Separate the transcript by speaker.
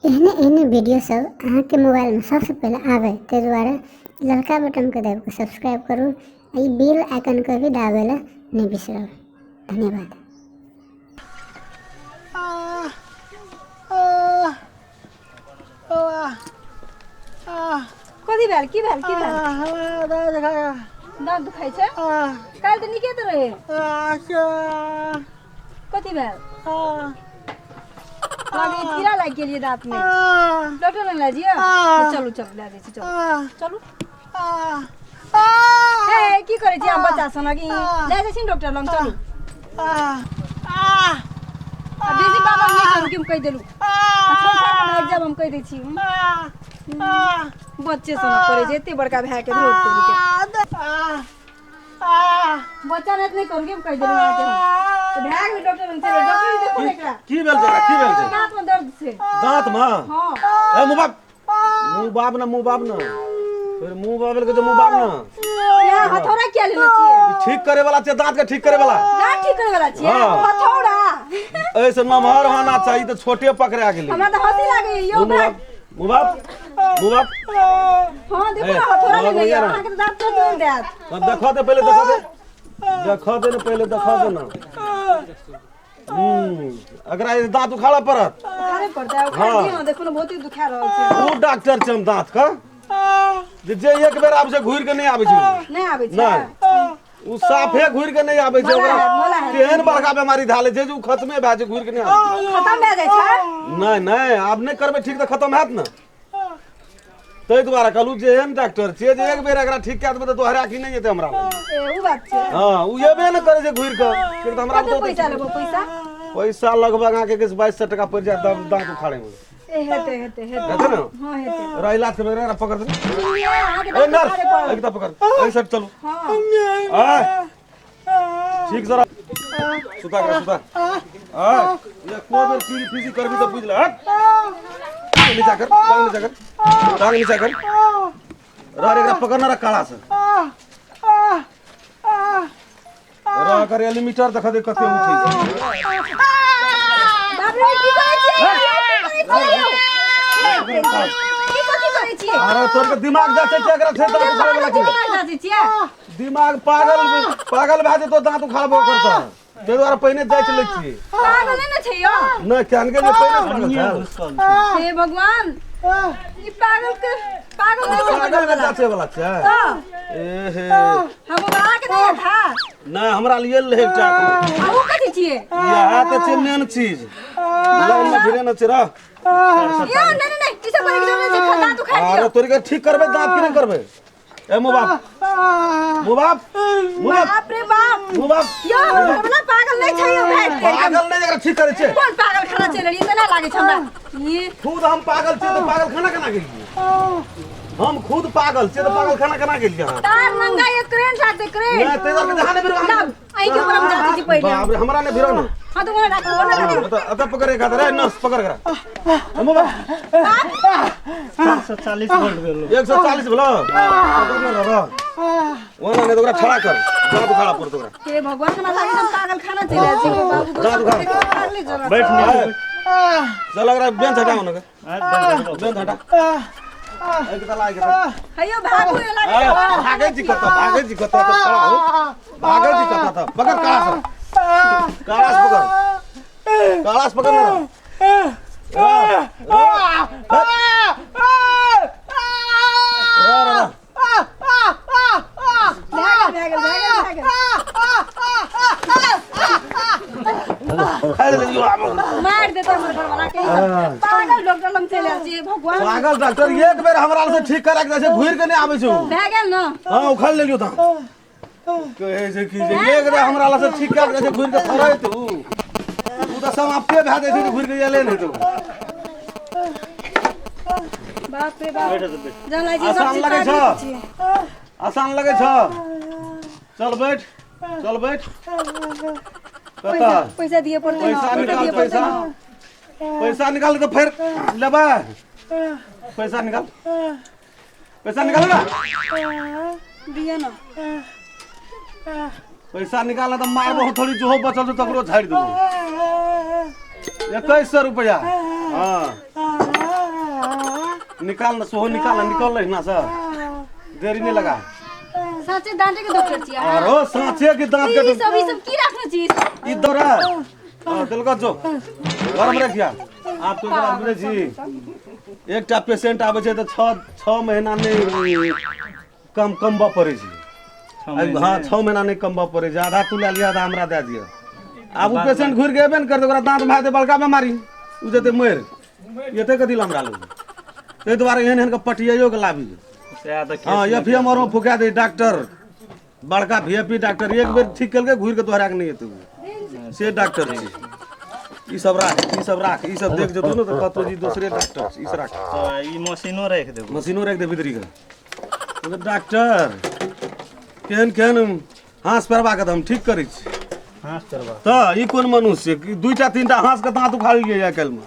Speaker 1: एहने एहने वीडियो सब अहाँके मोबाइलमे सबसँ पहिले आबै ताहि दुआरे ललका बटनके दाबि कऽ सब्सक्राइब करू आ ई बेल आइकनके भी दाबै लए नहि बिसरब। धन्यवाद।
Speaker 2: कथी भेल? की भेल? की भेल? दाँत दुखाइ छै? काल्हि तऽ नीके तऽ रहै। कथी भेल? लागे कीड़ा लागि गेलियै दाँत में। डॉक्टर लग लए जियै? चलू चलू, लए जाइ छी, चलू चलू। हे, की करै छी अहाँ बच्चा सनक? ई लए जाइ छी ने डॉक्टर लग, चलू। आ बेसी बाबा नहि करू कि हम कहि देलहुँ, आ छोड़ छाड़ कऽ भागि जायब, हम कहि दै छी। बच्चे सनक करै छै एते बड़का भए के, धोत तोड़ि के। बच्चा नहि करू कि हम कहि देलहुँ अहाँके हम। तऽ भए गेल, डॉक्टर लग चलू। डॉक्टर जी, देखू ने एकरा।
Speaker 3: की भेल छै एकरा? की भेल छै?
Speaker 2: दाँत में दर्द छै।
Speaker 3: दाँत में?
Speaker 2: हँ।
Speaker 3: ए मुँह बाब, मुँह बाब ना, मुँह बाब ना, फिर मुँह बाबेल के जो मुँह बाब ना।
Speaker 2: यहाँ हथौड़ा किया लेने छियै?
Speaker 3: ई ठीक करे वाला छै, दाँत के ठीक करे वाला।
Speaker 2: दाँत ठीक करे वाला छियै?
Speaker 3: हँ।
Speaker 2: हथौड़ा
Speaker 3: ऐसे नमहर होना चाहिए तऽ छोटे पकड़ा गेलै।
Speaker 2: हमरा तऽ हँसी लागैया यौ।
Speaker 3: मुँह बाब, मुँह बाब, मुँह बाब।
Speaker 2: हँ, देखू
Speaker 3: ए,
Speaker 2: ने, हथौड़ा
Speaker 3: बाबा
Speaker 2: लेने
Speaker 3: भैया
Speaker 2: यऽ।
Speaker 3: ना।
Speaker 2: अहाँके तऽ दाँत तोड़ि देत।
Speaker 3: तब देखो दे पहिले, देखो दे, देखो दे ने पहिले, देखो दे ना। एकरा ई दाँत उखाड़ऽ पड़त।
Speaker 2: उखाड़े पड़तै? उखाड़
Speaker 3: हँ।
Speaker 2: दियौ ने, देखू ने, बहुत ही दुखा रहल छै।
Speaker 3: ओ डॉक्टर छै हम दाँत के जे जे एक बेर आबै छै घुरि के नहि आबै छै।
Speaker 2: नहि आबै छै?
Speaker 3: नहि, ओ साफे घुरि के नहि आबै छै।
Speaker 2: मोला
Speaker 3: ओकरा
Speaker 2: है, मोला है।
Speaker 3: तेहन बड़का बेमारी धऽ लै छै जे ओ खत्मे भए छै, घुरि के नहि आबै छै।
Speaker 2: खतम भए जाइ छै?
Speaker 3: नहि नहि, आब नहि करबै ठीक तऽ खत्म हैत ने। ताहि दुआरे कहलहुँ जे एहन डॉक्टर छियै जे एक बेर एकरा ठीक कए देबै तऽ दोहरा की नहि जेतै हमरा लग।
Speaker 2: ए, उ बात छै।
Speaker 3: हँ, ओ एबे नहि करै छै घुरि कऽ, किएक तऽ हमरा
Speaker 2: कते पैसा लेबो पैसा?
Speaker 3: पैसा लगभग अहाँके 2100 टका पड़ि जायत दाँत उखाड़ैमे।
Speaker 2: ए, हेतै हेतै हेतै।
Speaker 3: हेतै ने?
Speaker 2: हँ, हेतै।
Speaker 3: रह, इलाज करबै, एकरा पकड़ दे।
Speaker 2: अहाँके
Speaker 3: ए
Speaker 2: दाँत
Speaker 3: नर्स
Speaker 2: उखाड़े पड़त।
Speaker 3: एकटा पकड़, एहि साइड चलू।
Speaker 2: हँ।
Speaker 3: आय ठीक सर, सुता कर, सुता। आय एको बेर चीरी फीसी करबी तऽ बुझि ले। हट, टांग नीचा कर, टांग नीचा कर, टांग नीचा कर। रह रे, एकरा पकड़ ना रह काला से रह कर। एलिमीटर देख दे कते उठै छै।
Speaker 2: बाप रे, की करै छियै? की करै छियै यौ? की कथी करै छियै?
Speaker 3: अरे तोर के दिमाग जाचे छै एकरा छै दांत उखाड़े वाला के?
Speaker 2: दिमाग जाँचै छियै?
Speaker 3: दिमाग पागल पागल भए जेतो दांत उखाड़बो करतऽ, ताहि दुआरे पहिने जाँच लै छियै।
Speaker 2: पागल नहि ने छै यौ?
Speaker 3: नहि, केहन के जे पहिने पागल छै।
Speaker 2: हे भगवान, ई पागल के पागल नहि छै।
Speaker 3: पागल के जाँचे वाला छै।
Speaker 2: तऽ
Speaker 3: ए हे,
Speaker 2: हम ओकरा के नहि था।
Speaker 3: नहि, हमरा लिए रहै एकटा।
Speaker 2: आ ओ कथी छियै?
Speaker 3: इएह तऽ छै मेन चीज, लाइन मे भिड़े न छै रह।
Speaker 2: यौ, नहि नहि नहि, ई सब करे के जरूरत नहि छै, दाँत उखाड़ि
Speaker 3: अरे
Speaker 2: दियौ।
Speaker 3: तोरी के ठीक करबै दांत की नहि करबै? ए मुबाप, मुबाप, मुबाप।
Speaker 2: बाप रे बाप।
Speaker 3: मुबाप।
Speaker 2: यौ, हमर घरवला पागल नहि छै यौ, भाइ।
Speaker 3: पागल नहि, एकरा ठीक करै छै।
Speaker 2: कोन पागल खाना चलि एलियै? तेना लागै छै हमरा ई।
Speaker 3: खुद हम पागल छियै तऽ पागल खाना केना गेलियै? हम खुद पागल छियै तऽ पागल खाना केना गेलियै अहाँ?
Speaker 2: तार नंगा ये, क्रेन लागतै, क्रेन।
Speaker 3: नहि, ताहि दुआरे जहाँ नहि भिड़ो।
Speaker 2: लाब, अहीं के ऊपर हम जाति छी पहिले।
Speaker 3: बाप रे, हमरा नहि भिड़ो ने।
Speaker 2: हाँ, तो वहाँ राखू, वहाँ राखू।
Speaker 3: एतऽ एतऽ पकड़ एक हाथ रे, नर्स पकड़ एकरा। मुबाप।
Speaker 4: 140 वोल्ट भेलो।
Speaker 3: 140 भेलो, पकड़ ने रह ओना, नहि तऽ ओकरा ठड़ा कर, दाँत उखाड़ा पड़त ओकरा।
Speaker 2: हे भगवान, हमरा लागै छै हम पागल खाना चलि आयल छी। बाबू,
Speaker 3: दाँत उखाड़।
Speaker 2: पागले जरा।
Speaker 4: बैठ नीचे।
Speaker 3: चल, एकरा बेंच हटाओ ने, बेंच हटा। एक तला एक तला।
Speaker 2: हैयो, भागू, ये लागै छै।
Speaker 3: भागै छी कतऽ? भागै छी कतऽ? तऽ खड़ा हो। भागै छी कतऽ? तऽ पकड़ काला से, काला से पकड़, काला से पकड़ ना। रह, रह, रह, रह।
Speaker 2: भए गेल, भए गेल, भए गेल, भए गेल।
Speaker 3: खाइ लेलियो आब।
Speaker 2: मारि देतै हमर घरवाला के। पागल डॉक्टर लग चलि आयल छी, भगवान।
Speaker 3: पागल डॉक्टर एक बेर हमरा से ठीक करा के जाइ छै, घुरि के नहि आबै छै उ।
Speaker 2: भए गेल ने?
Speaker 3: हाँ, उखाड़ लेलियो। तऽ कहै छै कि जे एक बेर हमरा लग से ठीक कए के जाइ छै, घुरि के थोड़े उ उ तऽ समाप्ते भए जाइ छै, तऽ घुरि के एले नहि तऽ।
Speaker 2: बाप रे बाप, जान लागै छै सब
Speaker 3: आसान
Speaker 2: चीज
Speaker 3: लगै
Speaker 2: पागले
Speaker 3: छौ?
Speaker 2: छियै।
Speaker 3: आसान लगै छौ? चल बैठ, चल बैठ।
Speaker 2: पैसा
Speaker 3: कतऽ
Speaker 2: पैसा दिए पड़तै ने?
Speaker 3: पैसा
Speaker 2: पैसा
Speaker 3: निकाल।
Speaker 2: दिए पड़तै
Speaker 3: पैसा
Speaker 2: ने?
Speaker 3: पैसा निकाल तऽ फेर लेबै। पैसा निकाल, पैसा निकाल ना।
Speaker 2: दिअ ने।
Speaker 3: पैसा निकाल तऽ मारबो थोड़ी, जो बचल छौ तकरो झाड़ि देबो। 2100 रुपया। हाँ। निकाल न सोहो निकाल न निकल रही ना सर देरी नहीं लगा
Speaker 2: साँचे दाँते के डॉक्टर छी अहाँ।
Speaker 3: अरे साँचे के दांत
Speaker 2: ई
Speaker 3: के
Speaker 2: सब ई सब की राखने छी
Speaker 3: ई दौरा हाँ, दिलका जो घर में रखिया आप तो एकरा बुझै छी एकटा पेशेंट आबै छै तऽ छओ छओ महीना नहि कम कमबऽ पड़ै छै हाँ 6 महीना नहि कमबऽ पड़ै छै। आधा तू लए लिअ, आधा हमरा दए दिअ। आब ओ पेशेंट घुरि के एबे ने करतै, ओकरा दाँत भए जेतै बड़का बेमारी, ओ जेतै मरि। एते कथी लए हमरा लग? ताहि दुआरे एहन एहन के पटियाइयो के लाबी। हाँ, एफ एम आर फुका दे डॉक्टर, बड़का वी I P doctor. एक बेर ठीक केलकै, घुरि के तोहरा के नहि एतै ओ। से डॉक्टर छै। ई सब राख, ई सब राख, ई सब देख जेतौ ने तऽ कहतौ जी दोसरे डॉक्टर छै। ई सब राख।
Speaker 4: तऽ ई मशीनो राखि देबो।
Speaker 3: मशीनो राखि दे भीतरी के। डॉक्टर केहन केहन हाँस परबा के तऽ हम ठीक करै छी।
Speaker 4: हाँस परबा
Speaker 3: तऽ ई कोन मनुष्य छै? दुईटा तीनटा हाँस के दाँत उखाड़लियै आइ काल्हिमे।